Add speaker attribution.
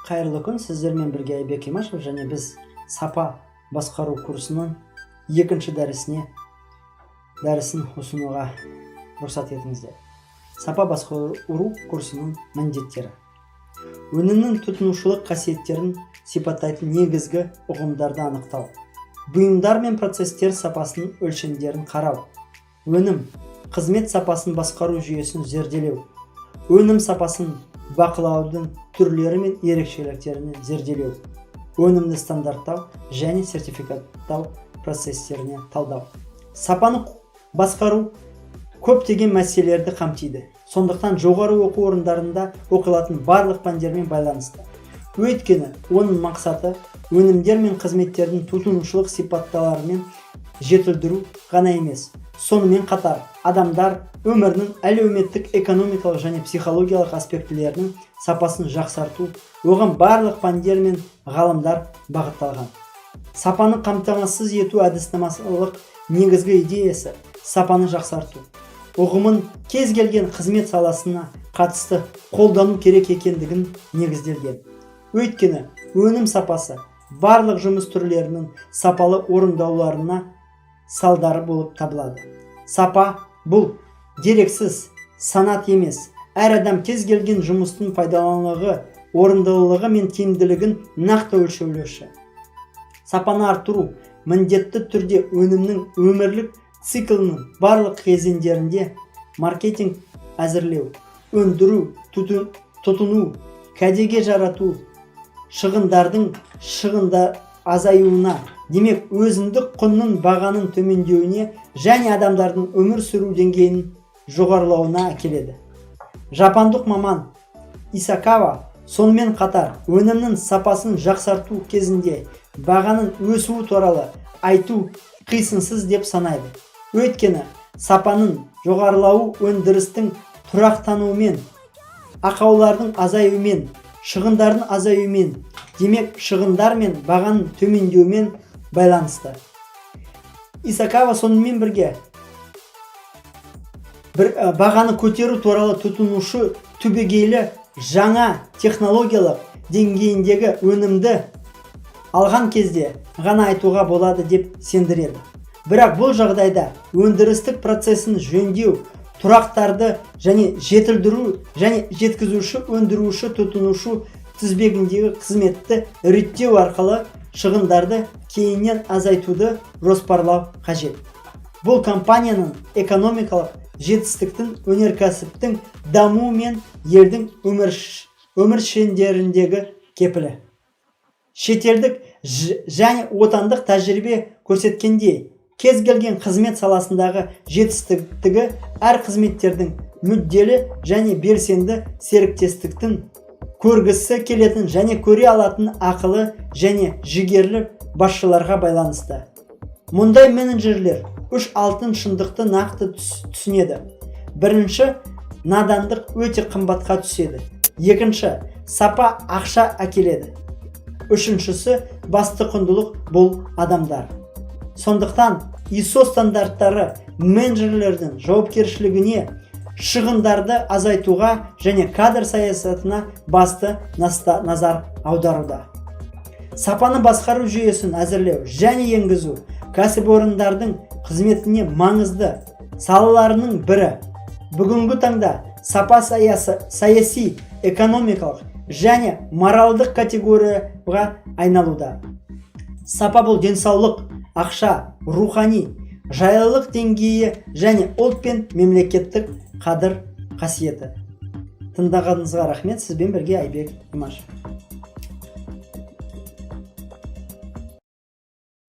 Speaker 1: Қайырлы күн! Сіздермен бірге Айбек Имашев және біз сапа басқару курсының екінші дәрісін ұсынуға рұқсат етіңіздер. Сапа басқару курсының міндеттері: өнімнің тұтынушылық қасиеттерін сипаттайтын негізгі ұғымдарды анықтау, бұйымдар мен процесстер сапасының өлшемдерін қарау, өнім, қызмет сапасын басқару жүйесін зерделеу, өнім сапасын бақылаудың түрлері мен ерекшеліктерін зерделеу, өнімді стандарттау және сертификаттау процестеріне талдау. Сапаны басқару көптеген мәселелерді қамтиды, сондықтан жоғары оқу орындарында оқылатын барлық пәндермен байланысты. Өйткені оның мақсаты өнімдер мен қызметтердің тұтынушылық сипатталарымен жетілдіру ғана емес, сонымен қатар адамдар өмірінің әлеуметтік, экономикалық және психологиялық аспектілерінің сапасын жақсарту. Оған барлық пәндер мен ғалымдар бағытталған. Сапаны қамтамасыз ету әдіснамалық негізгі идеясы сапаны жақсарту ұғымын кез келген қызмет саласына қатысты қолдану керек екендігін негізделген. Өйткені өнім сапасы барлық жұмыс түрлерінің сапалы орындауларына салдары болып табылады. Сапа бұл дерексіз санат емес, әр адам кез келген жұмыстың пайдалылығы, орындылығы мен тиімділігін нақты өлшеулеуші. Сапаны арттыру міндетті түрде өнімнің өмірлік циклінің барлық кезеңдерінде: маркетинг, әзірлеу, өндіру, тұтыну, кәдеге жарату, шығындардың шығында азаюына, демек, өзіндік құнның, бағаның төмендеуіне және адамдардың өмір сүру деңгейінің жоғарылауына әкеледі. Жапондық маман Исакава сонымен қатар өнімнің сапасын жақсарту кезінде бағаның өсуі туралы айту қисынсыз деп санайды. Өйткені сапаның жоғарылауы өндірістің тұрақтануымен, ақаулардың азаюымен, шығындардың азаюымен, демек, шығындар мен бағаның төмендеуімен байланысты. Исакава сонымен бірге бір бағаны көтеру туралы тұтынушы түбегейлі жаңа технологиялық деңгейіндегі өнімді алған кезде ғана айтуға болады деп сендіреді. Бірақ бұл жағдайда өндірістік процесін жөндеу, тұрақтарды және жетілдіру және жеткізуші, өндіруші, тұтынушы тізбегіндегі қызметті реттеу арқылы шығындарды кейіннен азайтуды жоспарлау қажет. Бұл компанияның экономикалық жетістіктің, өнеркәсіптің дамуы мен елдің өміршеңдеріндегі кепілі. Шетелдік және отандық тәжірибе көрсеткендей, кез келген қызмет саласындағы жетістіктігі әр қызметтердің мүдделі және белсенді серіктестіктің, көргісі келетін және көре алатын ақылы және жігерлі басшыларға байланысты. Мұндай менеджерлер үш алтын шындықты нақты түсінеді. Бірінші, надандық өте қымбатқа түседі. Екінші, сапа ақша әкеледі. Үшіншісі, басты құндылық бұл адамдар. Сондықтан ИСО стандарттары менеджерлердің жауапкершілігіне, шығындарды азайтуға және кадр саясатына басты назар аударуда. Сапаны басқару жүйесін әзірлеу және енгізу кәсіпорындардың қызметіне маңызды салаларының бірі. Бүгінгі таңда сапа саяси, экономикалық және моральдық категорияға айналуда. Сапа бұл денсаулық, ақша, рухани жайлылық деңгейі және ұлт пен мемлекеттік қадір қасиеті. Тыңдағаныңызға рахмет! Сізбен бірге Айбек Имашев.